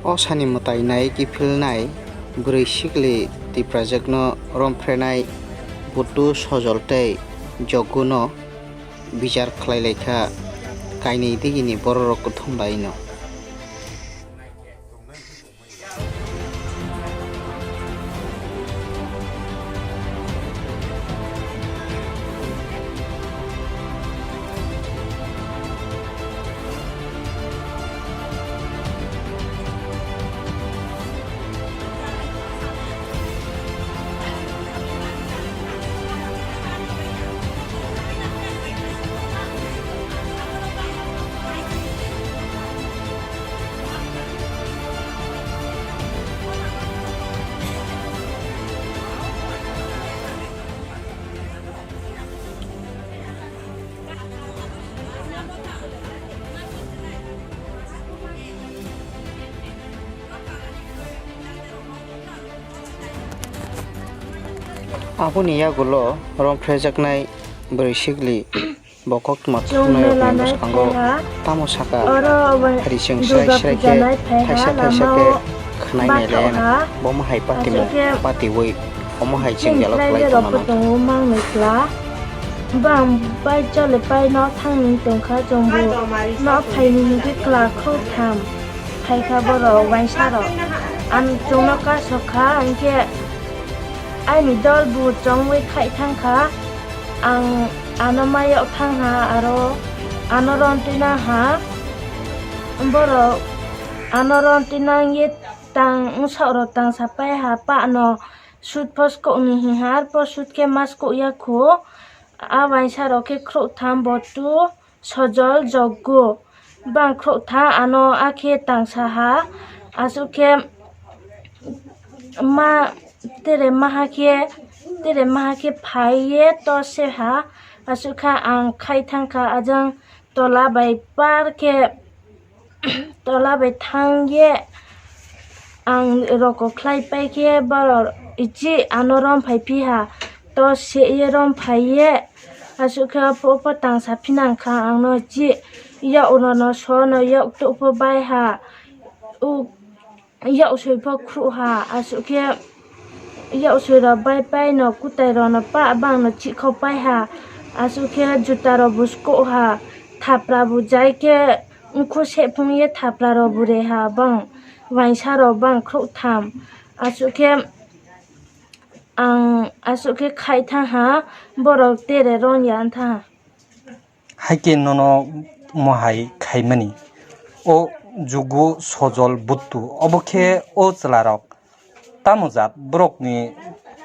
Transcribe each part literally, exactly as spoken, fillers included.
O sani mwtai nai kiphilnai bwrwi sikli Tiprajakno romphrenai Buttu, Sojol tei Jogguno bichar khlai lai kha, kainwi digini bororok kuthum laino. Aboni yagulo romphrejaknai bwrwi sikli bokhok tma thumnai rokni bwskango tamo saka, hari chwng srai srai khe thaisa thaisa khe khwnai nai lai anw. Bomo hai patimung patiwi omo hai chwng belok khlai tongmano. Bang bai chole pai no thangni tongkha chwngbo no phaini hwnkhe kla khuk tham phaikha borok wainsa rok. Ang chwngno kasokha hwnkhe aini dol bu chongwi khai thangkha. Ang ano ma yag thangha aro ano ron twina ha. Borok ano ron twina wngye tang wngsakrok tangsa pai ha, pa no sut pho skokni hinkhe arpho sut khe ma skok ya khu. A wainsa rok khe khruh tham, Bottu, Sojol, Joggu. Bang khruh tha ano akhe tangsa ha, aswk khe ma tere maha khe tere maha khe phai ye to se ha, aswk kha ang khai thang kha ajang tola bai par khe tola bai thang ye ang roko khlai pai khe borok ichi ano rom phai phi ha, to se ye rom phai ye aswk khe opho opho tangsa phinang kha ang no chi yag no no so no yag tuh pho bai ha. Uk Yaksoi pho khruh ha, aswk khe yaksoi rok bai pai no kwtai rok no pa bang no chihkhok pai ha, aswk khe juta rok bo skok ha, thapra bo jai khe wngkhu sephung ye thapra rok bo re ha, bang wainsa rok bang khruh tham, aswk khe ang aswk khe khai thang ha, borok tere ron ya wng thang ha. Hai khe nono mohai khaimani. O Jugu, Sojol, Buttu, obo khe o chwlarok tamo jat borokni,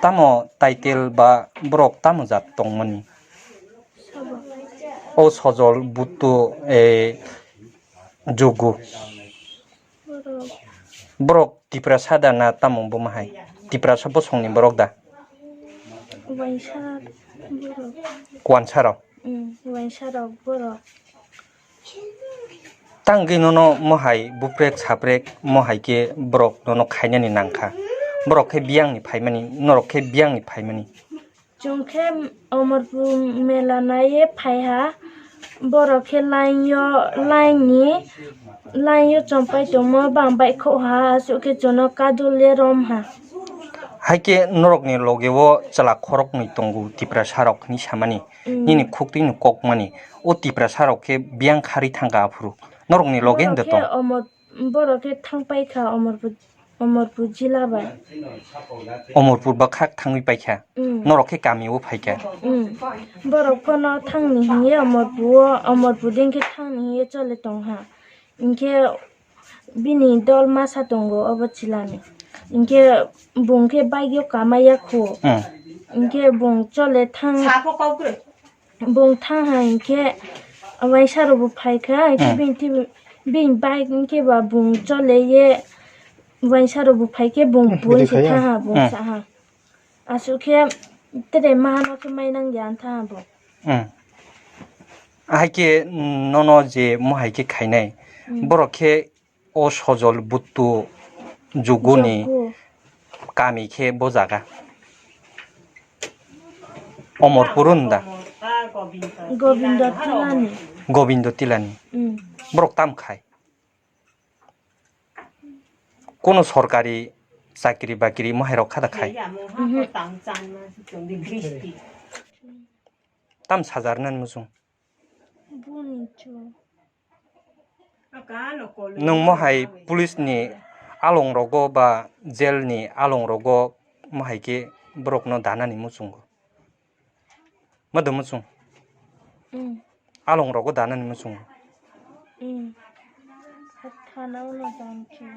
tamo title ba borok tamo jat tongmani? O Sojol, Buttu, eh, Jugu. Borok. Borok Tiprasa da na tamo buma hai? Tiprasa bosongni borok da? Waisa borok. Kuansa rok? Mm, waisa rok borok. Tangwi nono mohai buprek saprek mohai khe borok nono khainani nangkha. Borok khe biyangni phaimani, norok khe biyangni phaimani. Chwng khe Omorpur mela naiwi phai ha. Borok khe line-o, line-ni, line-o chompai tongma bang baihkhouh ha, aswk khe chwngno kadul le rom ha. Hai khe norokni loge o chwla khoroknwi tongo Tiprasa rok hwnwi samani. Mm. Nini khuktwino kokmani. O Tiprasa rok khe biyang kharwi thangkha aphuru. Norokni loge wngde tong? Borok khe Omor-, borok khe thangpai kha Omorpur. Omorpur jila bai. Omorpur bwkhak thangwi paikha. Mm. Norok khe kamio phaikha. Mm. Borok phano thangni hiye Omorpur-o, Omorpur dengkhe thangni hiye chole tongha. Hinkhe bini dol masa tongo obo chilani. Hinkhe bung khe bike-o kamaiya khu. Mm. Hinkhe bung chole thang. Bung thang hai hinkhe waisa rok bo phai kha, hinkhe hmm, bini twi, bini bike hinkhe ba bung chole ye waisa rok bo phai khe bung hmm, bui se thang ha, bung hmm, sa ha. Aswk khe tere mahano khe mai nang ya wng thang ha bo. Hmm. Hai khe nono je mohai khe khainai, hmm, borok khe O Sojol Buttu Juguni Jogu. Kami khe bo jaga. Omorpur hwn da? Gobindo Tilani. Gobindo Tilani. Mm. Borok tam khai? Kono sorkari chakri bakri mohai rok kha da khai? Tam sajar nani muchung. Nwng mohai police ni along rogo ba jail ni along rogo mohai khe borok no danani muchungo. Mado muchung? Along rogo danani muchungo. Thana ulo dan khe.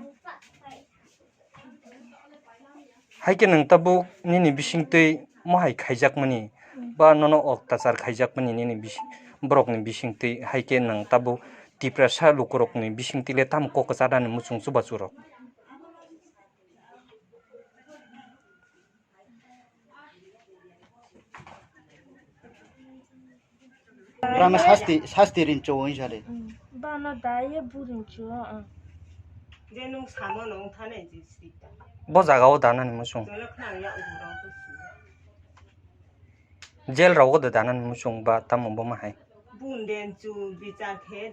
Hai khe nwng tabuk nini bisingtwi mohai khaijakmani ba nono oktachar khaijakmani nini bisi-, borokni bisingtwi hai khe nwng tabuk Tiprasa lukurokni bisingtwi le tamo kok kwcharnani muchung chubachu rok? Rama sasti, sasti rincho wng sare. Bano daiye burincho. Je nwng samo nwng thane je sita. Bo jaga o danani muchung. Jail rogo de danani muchung ba tamo bo mahai. Bunden chu bichar khe